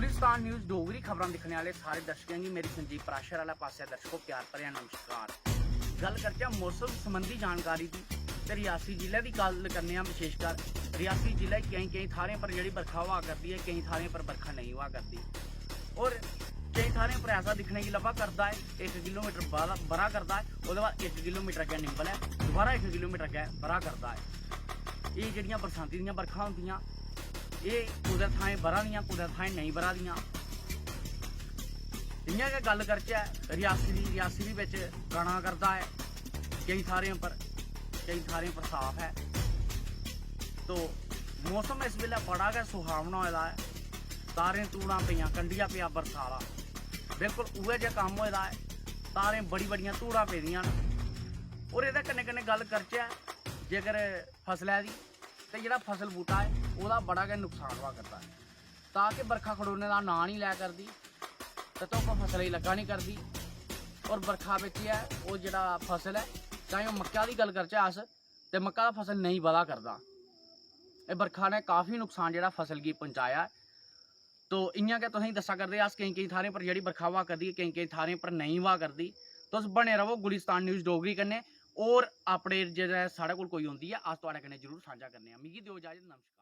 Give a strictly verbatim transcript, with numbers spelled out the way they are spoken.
Gulistan news Dogri खबरां दिक्खने आह्ले सारे दर्शकें गी मेरी संजीव पराशर आह्ला पासेआ दर्शको प्यार भरेआ नमस्कार। गल्ल करचै मौसम संबंधी जानकारी दी ते रियासी जिले दी गल्ल करने आं विशेषकर। रियासी जिले केईं केईं थाह्रें पर जेह्ड़ी बरखा होआ करदी ऐ, केईं थाह्रें पर बरखा नेईं होआ करदी। और केईं थाह्रें पर ऐसा दिक्खने गी लब्भा करदा ऐ, इक किलोमीटर बरा बरा करदा ऐ, ओह्दे बाद इक किलोमीटर अग्गें निंबल ऐ, दोबारा इक किलोमीटर अग्गें बरा करदा ऐ। एह् जेह्ड़ियां बरसांती दियां बरखां होंदियां, एह् कुतै थाएं बरा दियां, कुतै थाएं नेईं बरा दियां। इ'यां गै गल्ल करचै रियासी दी, रियासी बी बिच कना करदा ऐ, केईं थाह्रें पर, केईं थाह्रें पर साफ ऐ। तो मौसम इस बेल्लै बड़ा गै सुहावना होए दा ऐ। तारें धूड़ां पेइयां, कंडिया पेआ बरसाला, बिल्कुल उ'ऐ जेहा कम्म होए दा ऐ। तारें बड़ी बड़ियां धूड़ां पेदियां न। और एह्दे कन्नै कन्नै गल्ल करचै जेकर फसलै दी, ते जेह्ड़ा फसल बूह्टा ऐ ओह्दा बड़ा गै नुकसान होआ करदा ऐ। तां कि बरखा खड़ोने दा नांऽ निं लै करदी, ते धुप्प फसलै गी लग्गा निं करदी। और बरखा बिच गै ओह् जेह्ड़ा फसल ऐ, चाहे ओह् मक्का दी गल्ल करचै अस, ते मक्का दा फसल नेईं बधा करदा। एह् बरखा ने काफी नुकसान जेह्ड़ा फसल गी पहुंचाया ऐ। तो इ'यां गै तुसेंगी दस्सा करदे अस केईं केईं थाह्रें पर जेह्ड़ी बरखा होआ करदी ऐ, केईं केईं थाह्रें पर नेईं होआ करदी। तुस बने रवो गुलिस्तान न्यूज़ डोगरी कन्नै, और अपडेट जेह्ड़ा साढ़े कोल कोई औंदी ऐ अस थुआढ़े कन्नै जरूर सांझा करने आं। मिगी देओ इजाजत, नमस्कार।